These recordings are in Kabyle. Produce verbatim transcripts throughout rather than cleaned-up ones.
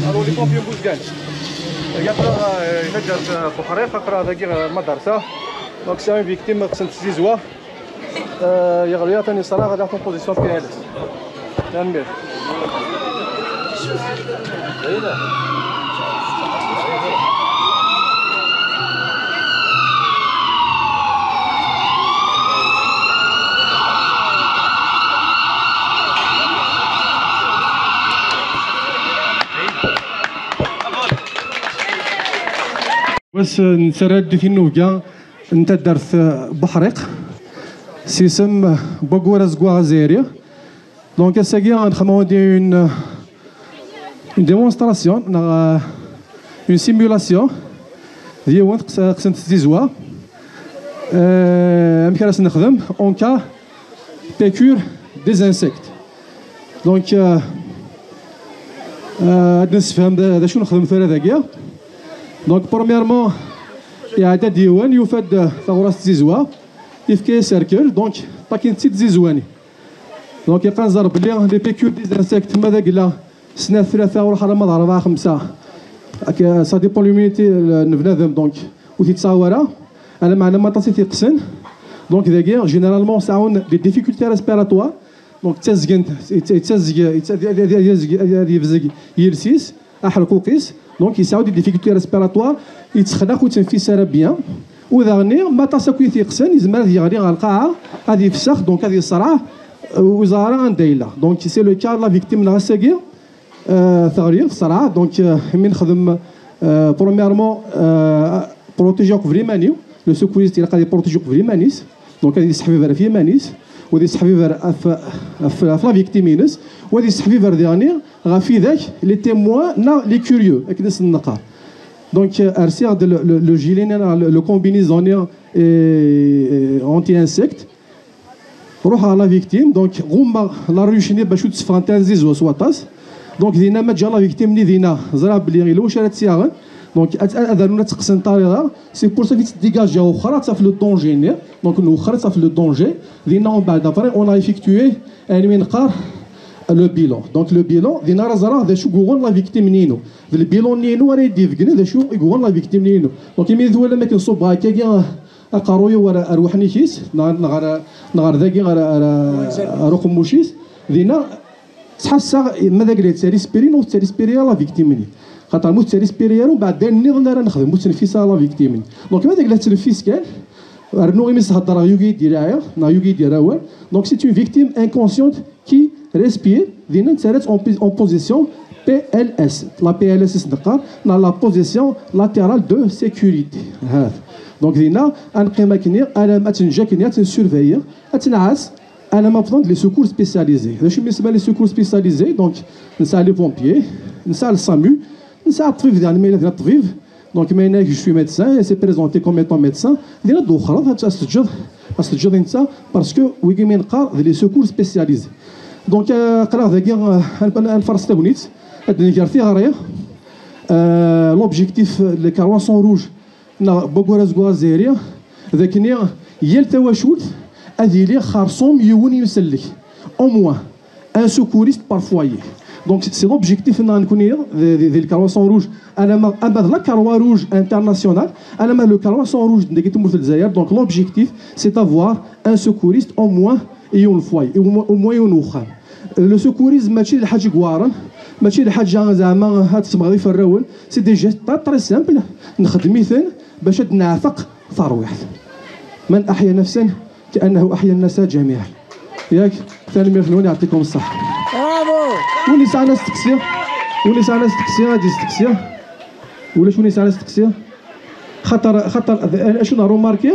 Alors, les pompiers bougent. Aql-aɣ, euh, di taddart, euh, Buḥriq, aql-aɣ dagi ɣer lmadarsa. Donc, c'est une victime, qqsent tzizwa. Euh, yeɣli atan yesraɣ, ad aɣ-ten position P L S. Tanemmirt. Wass, eh, nettarra-d di tinnubga n taddart, eh, Buḥriq, s yisem, eh, Waggur Azeggaɣ Azzayri. Donc, ass-agi, nxedmeɣ une, une démonstration, neɣ, euh, une simulation. D yiwen, teqs-, qsent tzizwa. Euh, amek ara s-nexdem? En cas piqûre des insectes. Donc, euh, euh, ad nessefhem d, d acu nexdem tura dagi. Donc, premièrement, iɛedda-d yiwen, yufa-d taɣrast tzizwa, yefka-yas rrkel, donc, ṭakin-tt-id tzizwa-nni. Donc, iqqan ẓer belli les piqûres des insectes, ma d agla, snat, tlata, ruḥ alamma d rebɛa, xemsa. Akka, ça dépend l'immunité n bnadem, donc, ur t-yettṣawa ara. Lameɛna ma aṭas i t-yeqqsen. Donc, dagi, généralement, sɛun des difficultés respiratoires. Donc, ttazgen, yettazeg, yettazeg, ad yebzeg yiles-is, aḥelquq-is. Donc, yesɛu des difficultés respiratoires, yettexnaq ur yettenfis ara bien. U daɣen, ma aṭas akk i t-yeqqsen, yezmer ad yeɣli ɣer lqaɛa, ad yefsex, donc ad yesraɛ, ur yeẓri ara anda yella. Donc, c'est le cas de la victime n ass-agi, euh, teɣli, tesraɛ. Donc, euh, mi nexdem, euh, premièrement, euh, protéger akk iman-iw, le secouriste ilaq ad yeprotéger akk iman-is. Donc, ad yesseḥbiber ɣef yiman-is, u ad yesseḥbiber ɣef, ɣef, ɣef la victime-ines, u ad yesseḥbiber diɣen ɣef widak, les témoins neɣ les curieux, akken i sen-neqqar. Donc, euh, rsiɣ-d le, le, le gilet-nni, le, le combinaison-nni, euh, anti-insecte. Ruḥeɣ ɣer la victime, donc ɣummeɣ la ruche-nni bac ur d-sseffɣent ara tzizwa s waṭas. Donc, dinna ma ǧǧiɣ la victime-nni dinna, ẓriɣ belli yella wacu ara tt-yaɣen. Donc, ad, ad, ad rnun ad tt-qqsen tariḍa. C'est pour ça que ttdigajiɣ wexxer, ad taf le danger-nni. Donc, nwexxer, ad taf le danger. Dinna, umbeɛd, après, on a effectué ayen mi neqqar le bilan. Donc, le bilan, dinna ara ẓreɣ d acu i yuɣen la victime-nni-inu. D le bilan-nni-inu ara yi-d-ibegnen d acu i yuɣen la victime-nni-inu. Donc, imi twalam akken ṣubbeɣ akkagi aqerruy-iw ar, ar weḥnik-is, neɣ, neɣ ar, neɣ ar dagi ar, ar, ar uqemmuc-is, dinna, ttḥassaɣ ma d agla yettarispiri neɣ ur tettarispiri ara la victime-nni. Xaṭer ma ur tettarispiri ara, umbeɛd d ayen nniḍen ara nexdem, ur tettneffis ara la victime-nni. Donc, ma d agla tettneffis kan, rnu imi s-heddreɣ yugi-yi-d iraɛ, neɣ yugi-yi-d yerr awal. Donc, c'est une victime inconsciente qui respire, dinna nettarra-tt en, en position P L S. La P L S i s-neqqar, neɣ la position latérale de sécurité. Ha. Donc, dinna, ad neqqim akkenni, alamma ad tt-neǧǧ akkenni, ad tt-nessurveiller, ad tt-nɛass, alamma wwḍen-d les secours spécialisés. D acu mi semma les secours spécialisés? Donc, nesɛa les pompiers, nesɛa le SAMU, nesɛa ṭṭbib, diɣen ma yella dinna ṭṭbib. Donc, ma yenna-ak, je suis médecin, il s'est présenté comme étant médecin, dinna ad d-twexxreḍ, ad, ad s-teǧǧeḍ, ad s-teǧǧeḍ i netta, parce que wigi mi neqqar d les secours spécialisés. Donc, euh, aql-aɣ dagi, euh, ad, ad, ad nfaṛes tagnit, ad d-nger tiɣri. Euh, l'objectif, le Croissant Rouge, neɣ Waggur Azeggaɣ Azzayri, d akken yal tawacult ad yili xerṣum yiwen yimsellek, au moins un secouriste par foyer. Donc, c'est l'objectif-nneɣ nekkni, di, di, di le Croissant Rouge, alamma, ama d la Croix Rouge internationale, alamma d le Croissant Rouge dagi tmurt n Lezzayer. Donc, l'objectif, c'est d'avoir un secouriste au moins i yiwen foyer, au moins, au moins yiwen uxxam. Le secourisme mačči d lḥaǧa i iweɛren, mačči d lḥaǧa zeɛma ad tesmeɣ iferrawen, c'est des gestes très, très simples, nexdem-iten bac ad neɛteq tarwiḥt. من أحيا نفسا كأنه أحيا الناس جميعا. Yak, tanemmirt-nwen, يعطيكم الصحة. Bravo! Win yesɛan asteqsi, win yesɛan asteqsi, ad yesteqsi. Ulac win yesɛan asteqsi? Xaṭer, xaṭer, d, acu neɣ remarqué?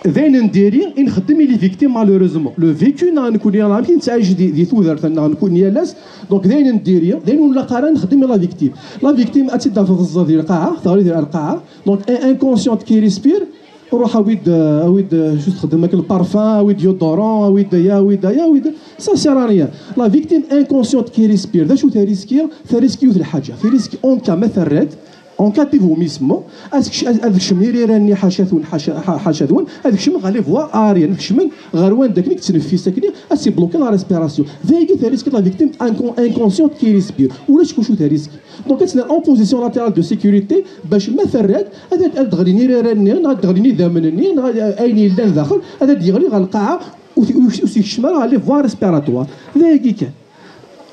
D ayen n diri i nxeddem i les victimes, malheureusement. Le vécu neɣ nekkni, neɣ amek i nettɛic di, di tudert neɣ nekkni yal ass. Donc d ayen n diri, d ayen ur nlaq ara nxeddem i la victime. La victime ad tt-id-tafeḍ teẓẓa di lqaɛa, teɣli di lqaɛa. Donc in-, inconsciente qui respire. Ruḥ awi-d, awi-d, acu txeddem, ak le parfum, awi-d déodorant, awi-d aya, awi-d aya, awi-d. Ça sert à rien. La victime inconsciente qui respire, d acu tariski? Tariski yiwet lḥaǧa, tariski en cas ma terra-d, en cas de vomissement, ad tekc-, ad, ad kecmen iriran-nni ḥaca-twen, ḥaca, ḥa-, ḥaca-twen, ad kecmen ɣer les voies aériennes, ad kecmen ɣer wanda akken i yettneffis, akken ad tibloki la respiration. D ayagi tariski de la victime incon-, inconsciente qui respire. Ulac kucu tariski. Donc ad tella en position latérale de sécurité, bac ma terra-d, ad, ad d-ɣlin iriran-nni, neɣ ad d-ɣlin idammen-nni, neɣ ad, ayen yellan daxel, ad, ad d-yeɣli ɣer lqaɛa, ur t-, ur t-, ur s-yekcem ara ɣer les voies respiratoires. D ayagi kan.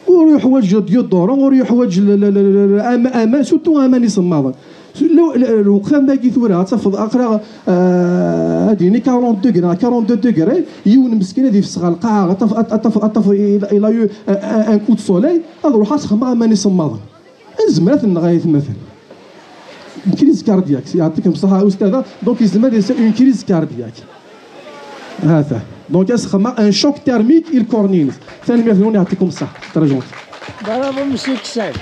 Ur yeḥwaǧ déodorant, ur yeḥwaǧ l-, l-, l-, l-, ama-, aman, surtout aman isemmaḍen. Lweqt am dagi tura, ad tafeḍ aql-aɣ, euh, ad yini quarante degrés, quarante-deux degrés, yiwen meskin ad yefs ɣer lqaɛa, ad taf-, ad taf-, ad taf-, il a eu un, un, un coup de soleil, ad ruḥeɣ ad sxedmeɣ aman isemmaḍen. Ad nezmer ad t-nɣ ay atmaten. Une crise cardiaque, yeɛṭikem ṣṣeḥḥa a ustada, donc yezmer ad yas une crise cardiaque. Hata. Donc ad sxedmeɣ un choc thermique i lkurni-ines. Tanemmirt-nwen, yeɛṭikum ṣṣeḥḥa. Très gentil. Bravo, monsieur Kessel.